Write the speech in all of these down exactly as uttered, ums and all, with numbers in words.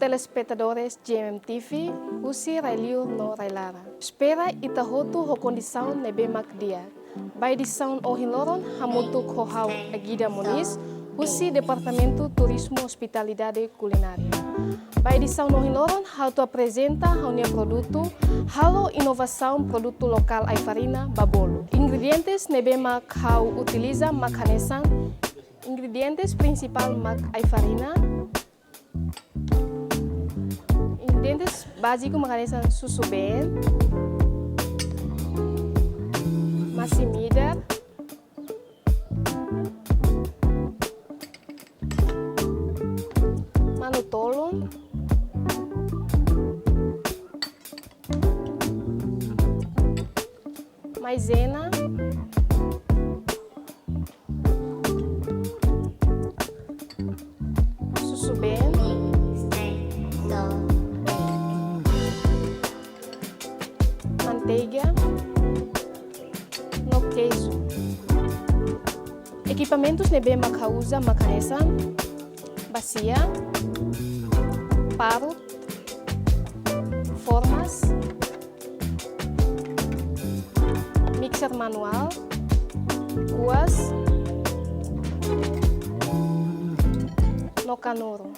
Telespetadores G M M T V, husi rai-liur no rai-laran. Espera ita hotu ho kondisaun ne'ebé mak di'ak. Ba edisaun ohin loron hamutuk ho ha'u Egida Moniz, husi Departamentu Turizmu Ospitalidade Kulinária. Ba edisaun ohin loron ha'u atu aprezenta ha'u-nia produtu, halo inovasaun produtu lokál ai-farina ba bolu. Ingredientes ne'ebé mak ha'u utiliza mak hanesan, ingredientes prinsipál mak ai-farina, ingredientes báziku mak hanesan susubeen, masin-midar, manu-tolun, maizena, susubeen, manteiga, no keiju. Ekipamentus ne'ebé mak ha'u uza mak hanesan basia, parut, formas, mixer manuál, kuas, no kanuru.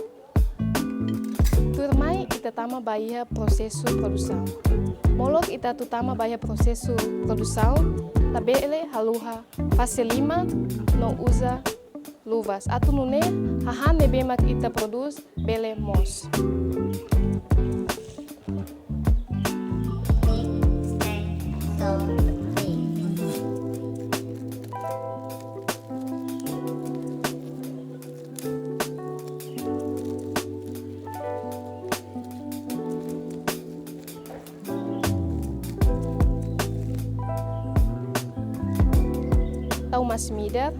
Tuirmai ita tama ba iha prosesu produsaun. Molok ita atu tama ba iha prosesu produsaun, labele haluha fase lima no uza luvas. Atu nune'e hahán ne'ebé mak ita prodús bele moos. Tau masin-midar.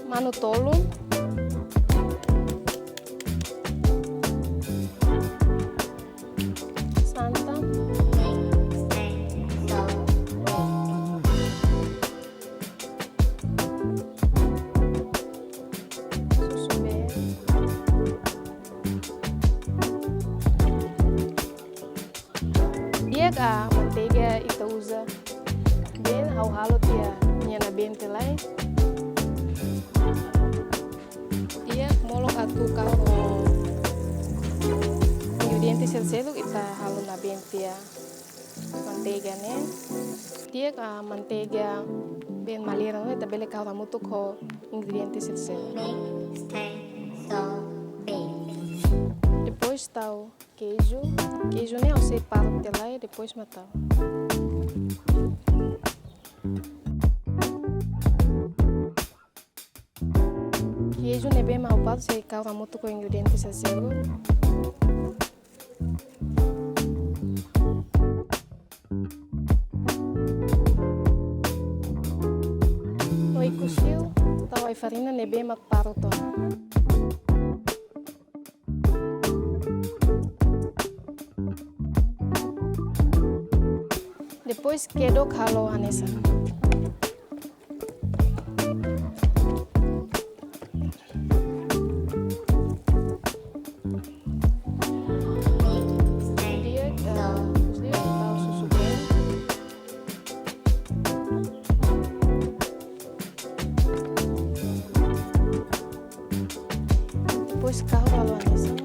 Manu-tolun. Santan. Susubeen. Di'ak, ah, manteiga ita uza. Been, ha'u halo tiha nia nabeen tiha lai. Di'ak, molok atu kahur ingrediente sira seluk, ita halo nabeen tiha manteiga ne'e. Di'ak, ah, manteiga been malirin, ita bele kahur hamutuk ho ingrediente sira seluk. Depois tau keiju. Keiju ne'e ha'u sei parut tiha lai, depois mak tau. Keiju ne'ebé mak ha'u parut sei kahur hamutuk ho ingrediente sira seluk. No ikus liu, tau ai-farina ne'ebé mak parut ona. Depois kedok halo hanesan. Di'ak, eh, ikus liu tau susubeen. Depois kahur halo hanesan.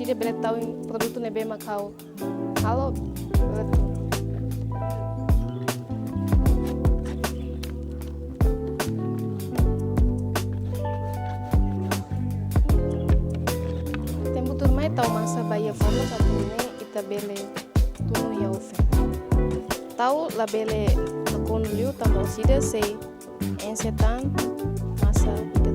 Ida bele tau produtu ne'ebé mak ha'u halo, eh, tempu tuirmai tau masa ba iha fornu, atu nune'e ita bele tunu iha oven. Tau labele nakonu liu tanba orsida sei enxe tan masa ida.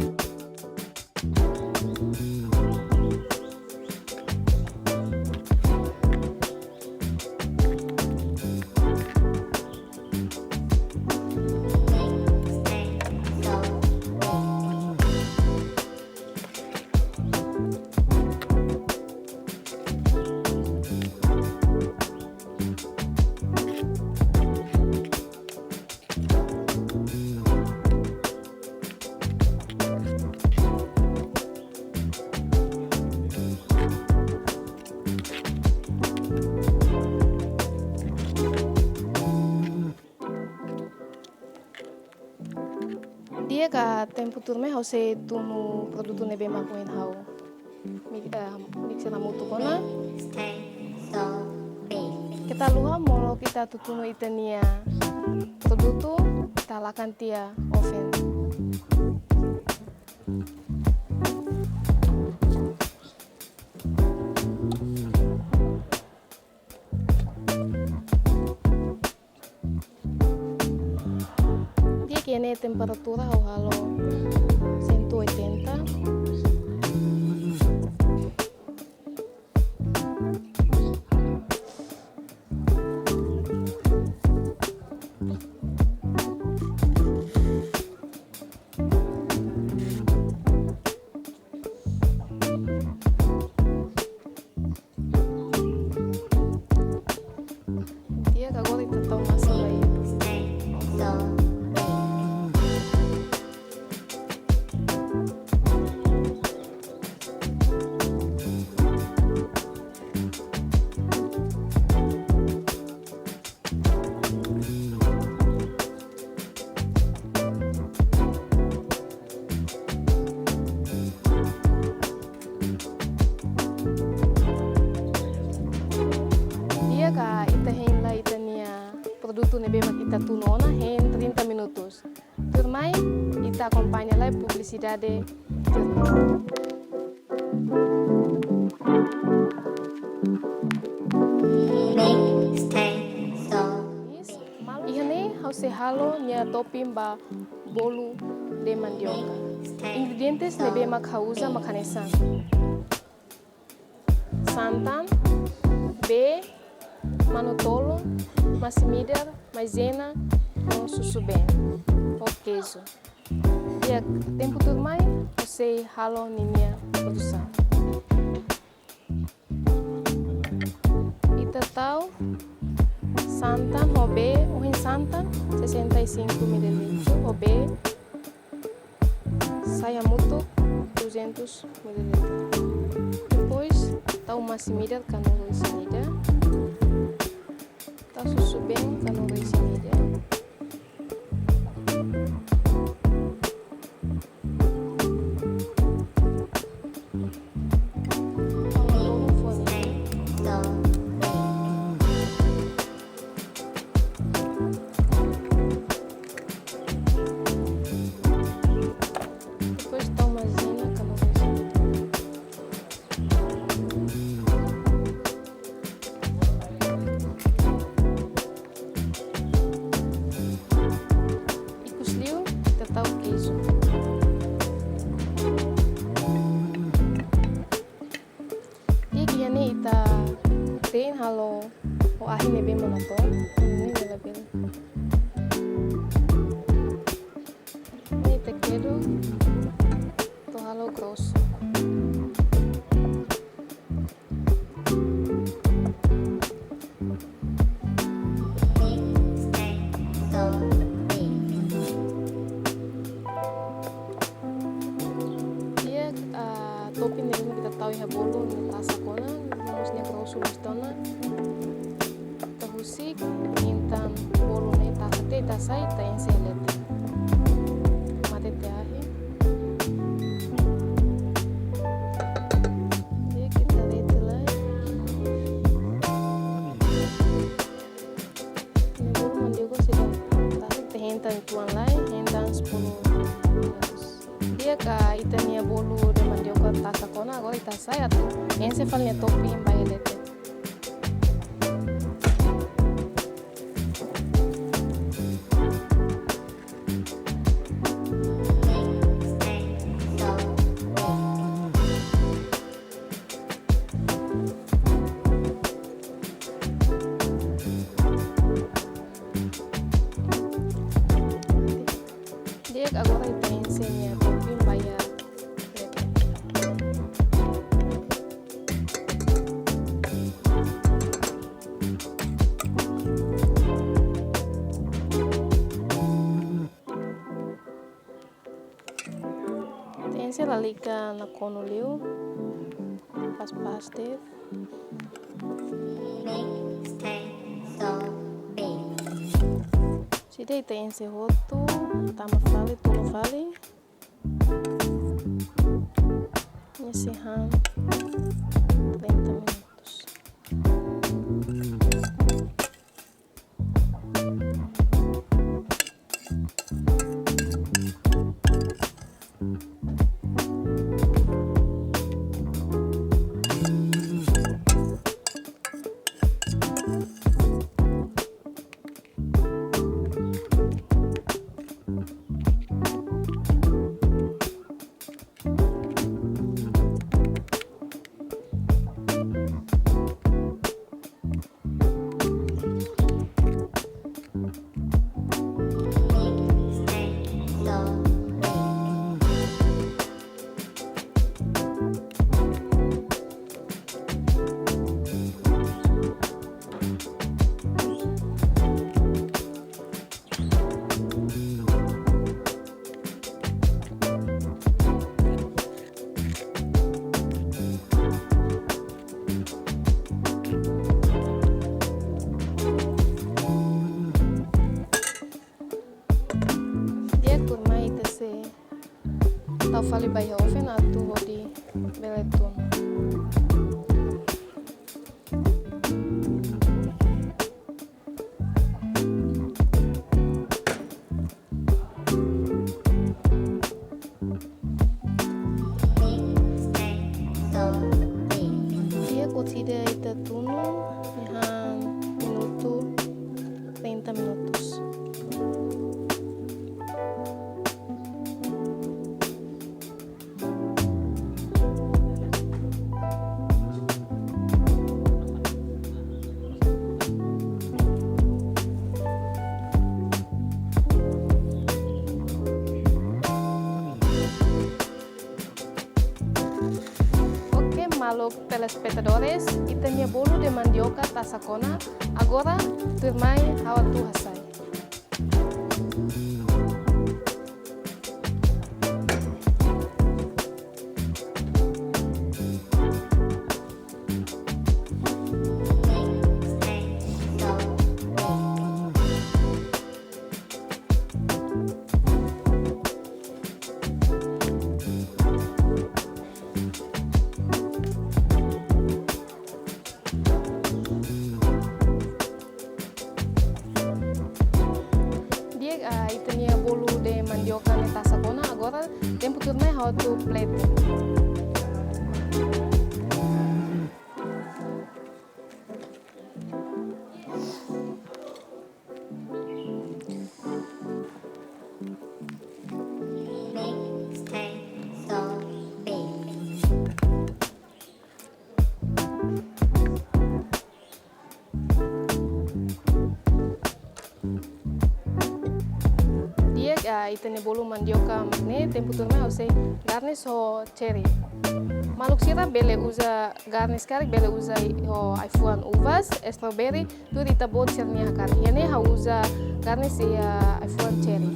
Di'ak, tempu tuirmai ha'u sei tunu produtu ne'ebé mak ohin ha'u mi-, eh, mixer hamutuk ona. Keta haluha molok ita atu tunu ita-nia produtu, ita hala'o tiha oven. Di'ak, iha ne'e temperatura ha'u halo cento e oitenta. Di'ak, agora ita tau masa ba iha. Di'ak, ita hein lai ita-nia produtu ne'ebé mak ita tunu ona hein trinta minutus. Tuirmai, ita akompaña lai publisidade. Iha ne'e ha'u sei halo nia topping ba bolu de mandioka. Ingredientes ne'ebé mak ha'u uza mak hanesan: santan, bee, manu-tolun, masin-midar, maizena, no susubeen, ho keiju. Di'ak, tempu tuirmai ha'u sei halo ninia produsaun. Ita tau santan ho bee, ohin santan sessenta e cinco mililitros, ho bee sai hamutuk duzentos mililitros. Depois tau masin-midar kanuru isin-ida. Tau susubeen kanuru isin-ida. Depois tau maizena kanuru isin-ida. Ikusliu ita tau keiju. Di'ak, iha ne'e ita te'in halo ho ahi ne'ebé mak natoon, ne'e labele. Ne'e ita kedok to'o halo grosu. Di'ak, ah, topping ne'ebé mak ita tau iha bolu ne'e tasak ona, no mós nia grosu liu tiha ona. Ita husik, entaun bolu ne'e tasak tiha, ita hasai, ita enxe leten. Mate tiha ahi. Di'ak, ita leten Hasai atu enxe fali nia topping ba iha leten. Di'ak, agora ita enxe nia topping ba iha leten. Ita enxe lalika nakonu liu. Pas-pas de'it. Sida ita enxe hotu, tama fali, tulun fali. Nia sei han treinta minutos. Di'ak, tuirmai ita sei tau fali ba iha oven atu hodi bele tunu. Di'ak, orsida ita tunu, nia han minutu, treinta minutos. Oke, maluk telespetadores, ita-nia bolu de mandioka tasa kona, agora tuirmai ha'u atu hasai. Di'ak, ah, ita-nia bolu de mandioka ne'e tasa kona, agora tempu tuirmai ha'u atu plete. Di'ak, ah, ita-nia bolu mandioka mak ne'e, tempu tuirmai ha'u sei garnis ho cherry. Maluk sira bele uza garnis karik, bele uza ho ai-fuan uvas, strawberry, tuir ita-boot sira-nia hakarak. Iha ne'e ha'u uza garnis iha ai-fuan cherry.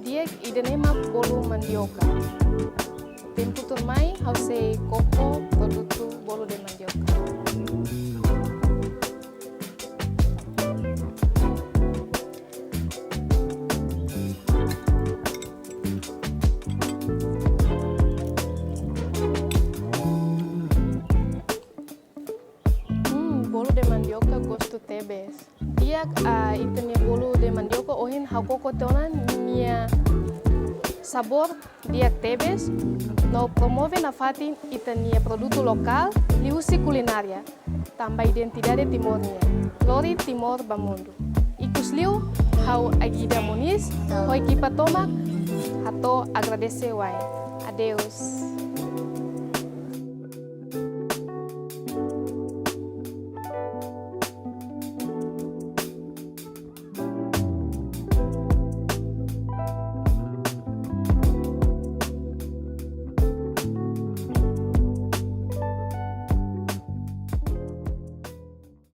Di'ak, ida-ne'e mak bolu mandioka. Tempu tuirmai, ha'u sei koko produtu bolo de mandioka. Hmm, bolo de mandioka gostu tebes. Di'ak, ah, ita-nia bolo de mandioka ohin ha'u koko tiha ona, nia sabór di'ak tebes, no promove nafatin ita-nia produtu lokál liuhusi kulinária, tanba identidade Timor nian. Lori Timor ba mundu. Ikusliu ha'u Aguida Moniz, ho ekipa tomak, hato'o agradese wa'in. Adeus.